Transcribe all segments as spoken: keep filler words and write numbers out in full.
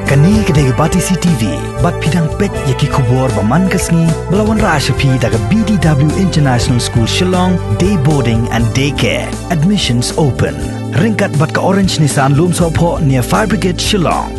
Kane ka dei ka Batesi T V, bad phi dang peit ïa ki khubor ba man ka sngi, ba la wanrah sha phi da ka B D W International School Shillong, Day Boarding and Day Care. Admissions open. Ryngkat bad ka Orange Nissan Lumsohphoh near Fire Brigade Shillong.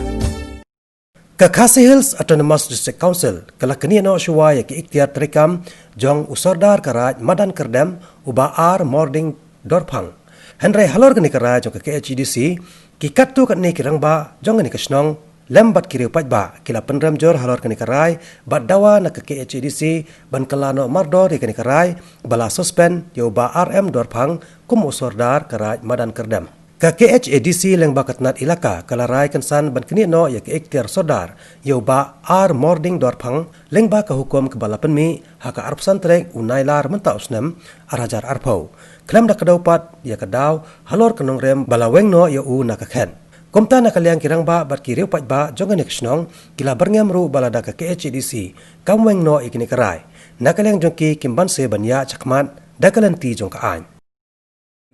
Ka Khasi Hills Autonomous District Council ka la knieh noh shuwa ïa ka iktiar treikam jong u Sordar ka Raid Madan Kyrdem, u Bah R Mording Dorphang. Hynrei halor kane ka rai jong ka K H A D C, ki katto katne ki rangbah jong kane ka shnong, lem bad ki riew paidbah, ki la pynrem jur halor kane ka rai, bad dawa na ka K H A D C ban kylla noh mardor ïa kane ka rai, ba la suspend ïa u Bah R M Dorphang kum u Sordar ka Raid Madan Kyrdem. Ka K H A D C lyngba ka tnat ilaka ka la rai kynsan ban knieh noh ïa ka iktiar Sordar ïa u Bah R Mording Dorphang lyngba ka hukum kaba la pynmih ha ka arphew san tarik u Nailar mynta u snem ar hajar arphew. Khlem da kdew pat ïa ka daw halor ka nongrim ba la weng noh ïa u na ka khet. Kumta na ka liang ki rangbah bad ki riew paidbah jong kane ka shnong ki la byrngem ruh ba lada ka K H A D C kam weng noh ïa kane ka rai, na ka liang jong ki kim banse ban ïaid shakhmat da ka lynti jong ka aiñ.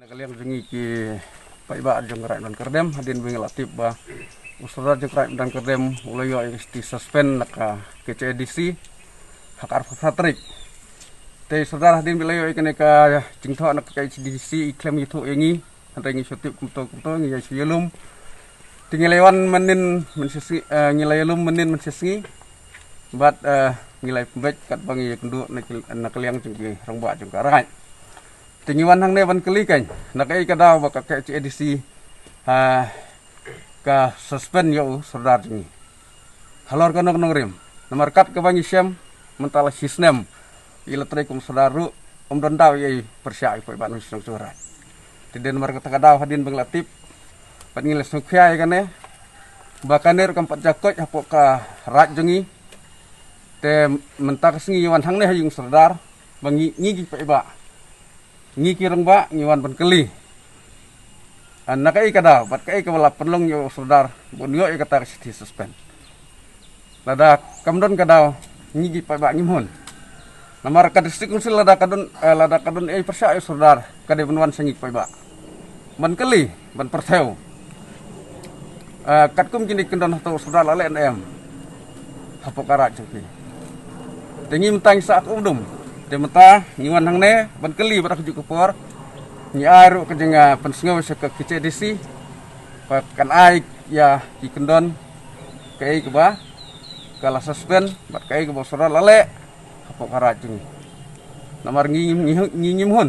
Na ka liang jong ngi ki paidbah jong ka Raid Madan Kyrdem, hadien ba ngi la tip ba u Sordar jong ka Raid Madan Kyrdem u la ïoh ïa ka shithi suspend na ka K H A D C ha ka arphew phra tarik. Te u Sordar hadien ba la ïoh ïa kane ka jingthoh na ka K H A D C, i khlem ïathuh ïa ngi, hynrei ngi shu tip kumto kumto, ngi ïa shu ïalum. Te ngi la wan mynnin mynshisngi, eh, ngi la ïalum mynnin mynshisngi. Bad, eh, ngi la pynbeit katba ngi ïakynduh na ki, na ka liang jong ki rangbah jong ka Raid. Te ngi wan hangne ban kylli kein, na kaei ka daw ba ka K H A D C, ah, ka suspend ïa u Sordar jong ngi halor kano ka nongrim. Namar kat kaba ngi shem, mynta la shi snem i la trei kum Sordar ruh, ym don daw ei ei pyrshah ïa u paidbah nongshong shnong Raid. Te dei namar kata ka daw hadien ba ngi la tip bad ngi la sngewkhia ïa kane, ba kane ruh kam pat jia koit hapoh ka Raid jong ngi. Te mynta ka sngi ngi wan hangne ha ïing u Sordar, ba ngi, ngi ki paidbah, ngi ki rangbah ngi wan ban kylli, ah, na kaei ka daw bad kaei kaba la pynlong ïa u Sordar ba un ïoh ïa kata ka shithi suspend. Lada kam don ka daw, ngi ki paidbah ngim hun. Namar ka District Council lada ka don, eh, lada ka don ei pyrshah ïa u Sordar, ka dei ban wan sha ngi ki paidbah ban kylli, ban pyrthew. Eh, katkum kine ki kyndon hato u Sordar la leh ne em hapoh ka Raid jong ki. Te ngi mynta ngi sah kum u dum. Te mynta ngi wan hangne ban kylli bad ha kajuh ka por ngi ai ruh ka jing, ah, pynsngew sha ka K H A D C ba kan ai ïa ki kyndon kaei kaba ka la suspend bad kaei kaba u Sordar la leh hapoh ka Raid jong ngi. Namar ngi, ngi, ngi, ngi ngim hun.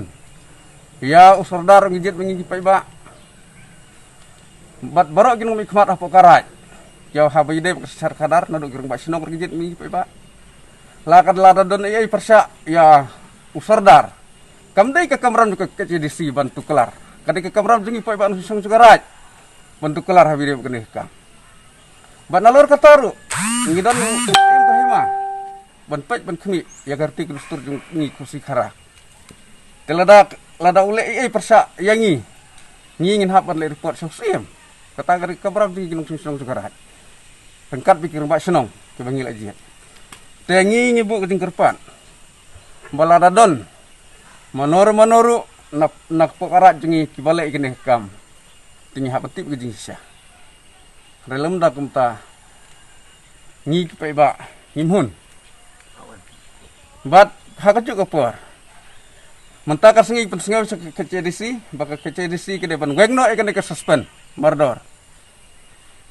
Ïa u Sordar ngi jied ma ngi ki paidbah. Bad baroh ki nongmihkhmat hapoh ka Raid. Ïa haba ïadei bad ka synshar khadar, naduh ki rangbah shnong ruh ngi jied ma ngi ki paidbah. La ka, lada don ei ei pyrshah ïa u Sordar, kam dei ka kamram jong ka K H A D C ban tuklar. Ka dei ka kamram jong ngi paidbah nongshong shnong jong ka Raid ban tuklar haba ïadei bad kane ka kam. Bad nalor kata ruh ngi don ka hima ban peit ban khmih ïa ka riti ka dustur jong ngi Khasi Khara. Te lada, lada u leh ei ei pyrshah ïa ngi, ngi ngin hap ban leh report sha u Syiem. Kata ka dei ka kamram jong ngi ki nongshong shnong jong ka Raid, ryngkat bad ki rangbah shnong kiba ngi la jied. Te ngi, ngi buh ka jingkyrpad ba lada don mano re mano ruh na, na ka pok ka Raid jong ngi kiba leh ïa kane ka kam, te ngi hap ban tip ïa ka jingshisha. Hynrei lymda kumta, ngi ki paidbah ngim hun. Bad ha kajuh ka por, mynta ka sngi pynsngew sha ka K H A D C ba ka K H A D C ka dei ban weng noh ïa kane ka suspend mardor.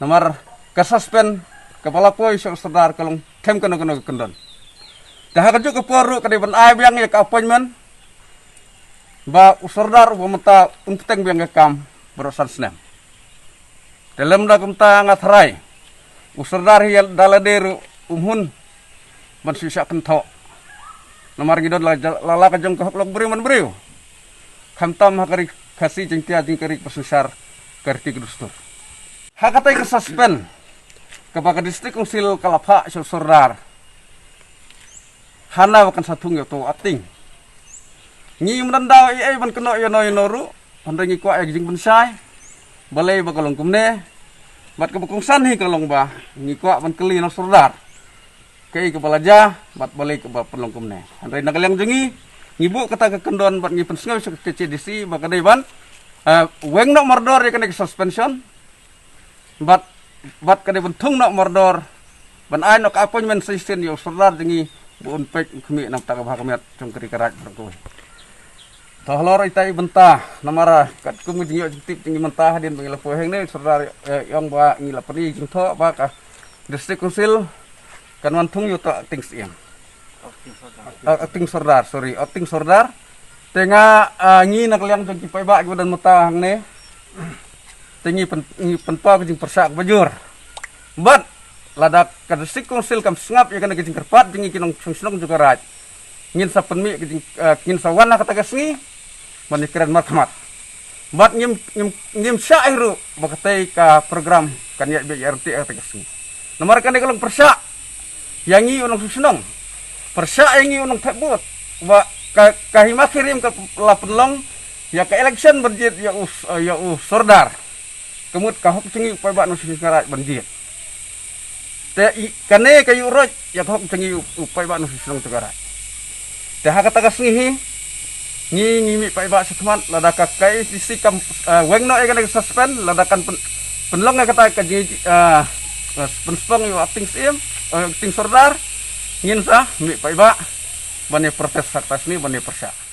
Namar ka suspend kaba la poi sha u Sordar ka long khlem kano kano ka kyndon. Te ha kajuh ka por ruh ka dei ban ai biang ïa ka appointment ba u Sordar uba mynta un bteng biang ka kam baroh san snem. Te lymda kumta nga tharai u Sordar hi da lade ruh um hun ban shu shah kynthoh. Namar ngi don la, la, la ka jong ka hok lok briew man briew, khamtam ha ka ri Khasi Jaiñtia jong ka ri ba synshar ka riti ka dustur. Ha katei ka suspend kaba ka District Council ka la phah sha u Sordar, hana ba kan sa thung ïa uto u acting. Ngi ym don daw ei ei ban kynnoh ïano ïano ruh, hynrei ngi kwah ïa ka jingpynshai balei ba ka long kumne. Bad kaba kongsan hi ka long ba ngi kwah ban kylli na u Sordar kaei kaba la jia bad balei kaba pynlong kumne. Hynrei na ka liang jong ngi, ngi buh kata ka kyndon bad ngi pynsngew sha ka K H A D C ba ka dei ban, eh, weng noh mardor ïa kane ka suspension. Bad Bad ka dei ban thung noh mardor ban ai noh ka appointment session ïa u sordar jong ngi ba un peit un khmih na ka bynta ka bha ka miat jong ka ri ka raid baroh kawei. To halor ita i bynta namar katkum ka jingïoh jingtip jong ngi mynta hadien ba ngi la poi hangne u sordar, eh, ong ba ngi la pyni jingthoh ba ka District Council kan wan thung ïa uto u acting syiem. Ah, acting sordar, sorry, acting sordar. Te nga, ah, ngi na ka liang jong ki paidbah kiba don mynta hangne, te ngi pyn, ngi pynpaw ka jingpyrshah kaba jur. Bad lada ka District Council kam sngap ïa kane ka jingkyrpad jong ngi ki nongshong shnong jong ka raid, ngin sa pynmih ka jing, ah, ngin sa wan ha kata ka sngi ban ïakren markhmat. Bad ngim, ngim, ngim shah hi ruh ba katei ka program kan ïaid beit ïaid ryntih ha kata ka sngi. Namar kane ka long pyrshah ïa ngi u nongshong shnong, pyrshah ïa ngi u nongthep vote, ba ka, ka hima ki rim ka la pynlong ïa ka election ban jied ïa u, ïa u sordar. Ka mut ka hok jong ngi u paidbah nongshong shnong jong ka raid ban jied. Te i, kane ka ïuh roit ïa ka hok jong ngi u, u paidbah nongshong shnong jong ka raid. Te ha kata ka sngi hi ngi, ngi mih paidbah shakhmat, lada ka K A A C C kam, eh, weng noh ïa kane ka suspend, lada kan pyn, pynlong ïa kata ka jing, eh, eh, pynspong ïa u acting syiem, eh, acting sordar, ngin sa mih paidbah ban ïa protest ha kata ka sngi ban ïa pyrshah.